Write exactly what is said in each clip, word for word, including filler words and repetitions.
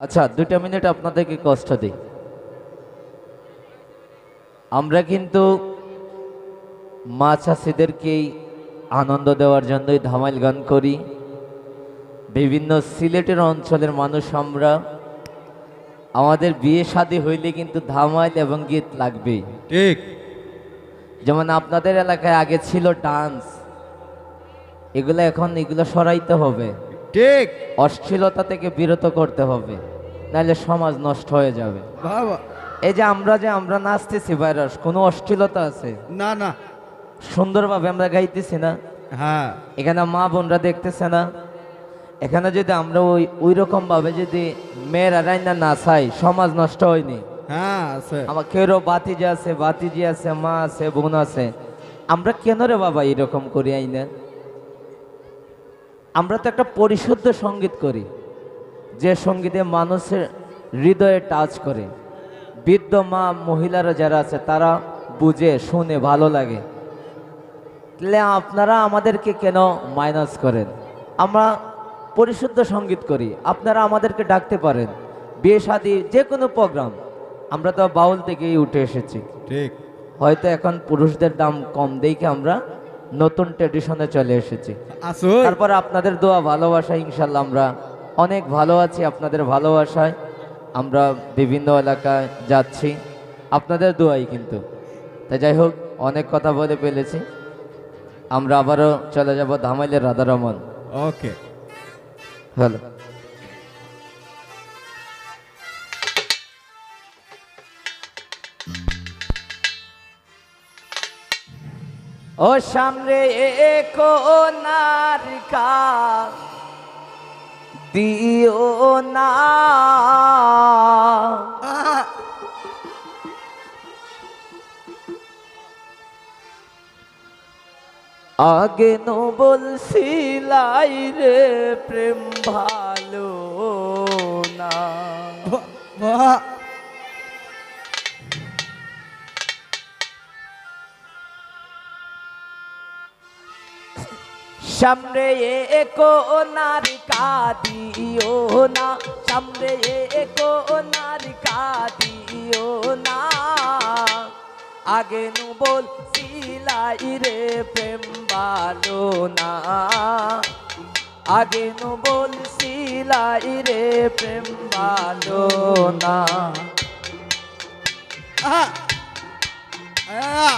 আচ্ছা, দুইটা মিনিট আপনাদেরকে কষ্ট দিই। আমরা কিন্তু মা চাচিদেরকেই আনন্দ দেওয়ার জন্যই ধামাইল গান করি। বিভিন্ন সিলেটের অঞ্চলের মানুষ আমরা, আমাদের বিয়ে শাদী হইলে কিন্তু ধামাইল এবং গীত লাগবেই। ঠিক। যেমন আপনাদের এলাকায় আগে ছিল ডান্স, এগুলো এখন, এগুলো সরাইতে হবে। ঠিক। অশ্লীলতা থেকে বিরত করতে হবে, নাহলে সমাজ নষ্ট হয়ে যাবে। বাবা। এই যে আমরা, যে আমরা নাচতেছি ভাইরাস, কোনো অশ্লীলতা আছে? না, না। সুন্দরভাবে আমরা গাইতেছি না? হ্যাঁ। এখানে মা বোনরা দেখতেছে না? এখানে যদি আমরা ওই, ওই রকম ভাবে যদি মেয়েরা রাইন্দা নাচাই, সমাজ নষ্ট হয়নি? হ্যাঁ, আছে। আমার কেউরও ভাতিজা আছে, ভাতিজি আছে, মা আছে, বোন আছে। আমরা কেন রে বাবা এরকম করি আইনা? আমরা তো একটা পরিশুদ্ধ সঙ্গীত করি, যে সঙ্গীতে মানুষের হৃদয়ে টাচ করে। বৃদ্ধ মা, মহিলারা যারা আছে, তারা বুঝে, শুনে, ভালো লাগে। তাহলে আপনারা আমাদেরকে কেন মাইনাস করেন? আমরা পরিশুদ্ধ সঙ্গীত করি, আপনারা আমাদেরকে ডাকতে পারেন। বিয়ে শাদী, যে কোনো প্রোগ্রাম, আমরা তো বাউল থেকেই উঠে এসেছি। ঠিক। হয়তো এখন পুরুষদের দাম কম দেখে আমরা নতুন ট্র্যাডিশনে চলে এসেছি। আসুন। তারপর আপনাদের দোয়া, ভালোবাসা, ইনশাল্লাহ আমরা অনেক ভালো আছি আপনাদের ভালোবাসায়। আমরা বিভিন্ন এলাকায় যাচ্ছি আপনাদের দোয়াই কিন্তু। তা যাই হোক, অনেক কথা বলে ফেলেছি, আমরা আবারও চলে যাব ধামাইলের রাধারমন। ওকে। হ্যালো। ও সামরে এ কোনার কা দিও না। আগে নু বলছিলাই রে প্রেম ভালো না। বাহ, বাহ। সামরে এ কোনার কা দিও না, সামরে এ কোনার কা দিও না। আগে নু বলছিলাই রে প্রেম ভালো না, আগে নু বলছিলাই রে প্রেম ভালো না। আহা! আয়া!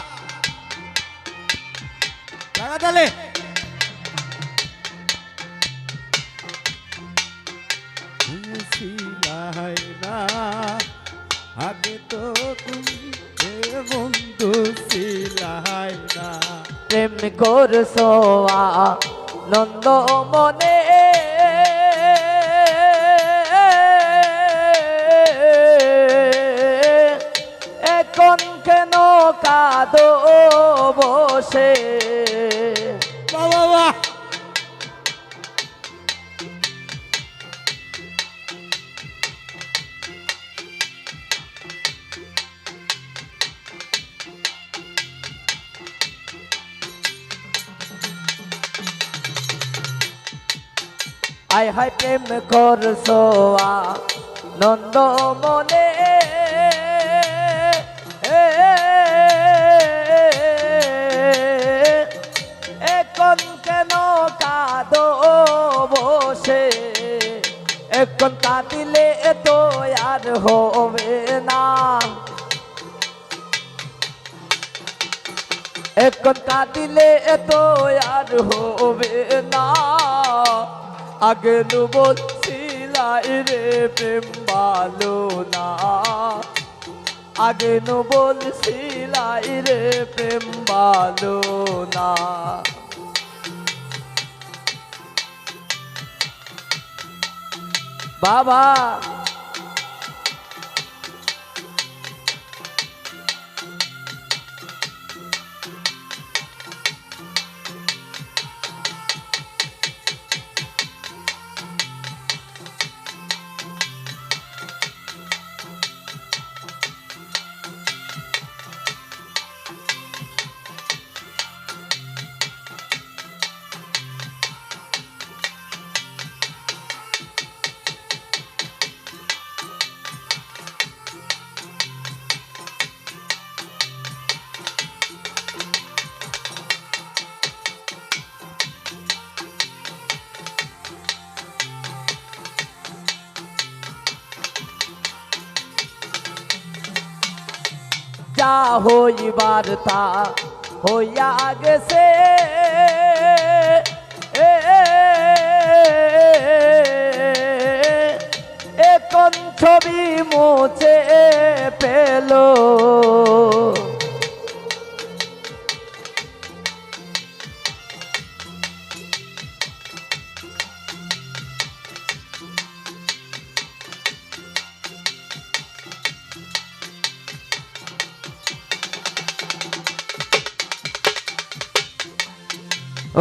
লাগা তালে। ছিলাই না, আগে তো তুমি রে বন্ধু ছিলাই না। প্রেম করছো আনন্দ মনে, এখন কেন কাঁদো বসে? বাহ, বাহ, বাহ। আয় হায় প্রেম করছো আনন্দ মনে, এখন কেন কাঁদো বসে? এখন কাঁদিলে তো আর হবে না, এখন কাঁদিলে তো আর হবে না। আগে নু বলছিলাই রে প্রেম ভালো না, আগে নু বলছিলাই রে প্রেম ভালো না। বাবা। তা হইবার তা হইয়া গেছে, এখন ছবি মুছে ফেলো।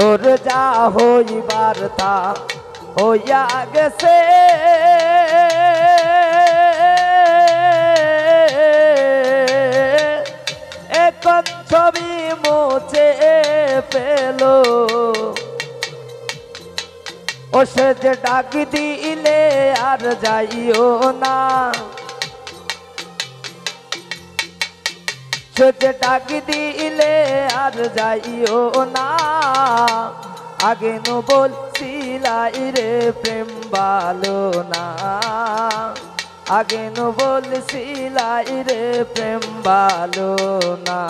ওর যা হইবার তা হইয়া গেছে, এখন ছবি মুছে ফেলো। ও সে যে ডাক দিলে আর যাইও না, সে যে ডাক দিলে আর যাইও না। আগে নু বলছিলাই রে প্রেম ভালো না, আগে নু বলছিলাই রে প্রেম ভালো না।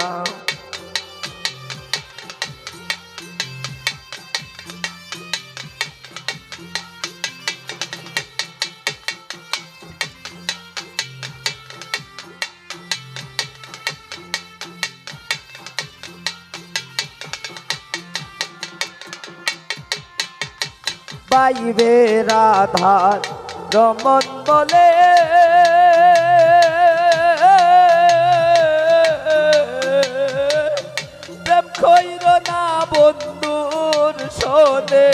বাইবে রাধার রমন বলে, প্রেম কইর না বন্ধুর সনে।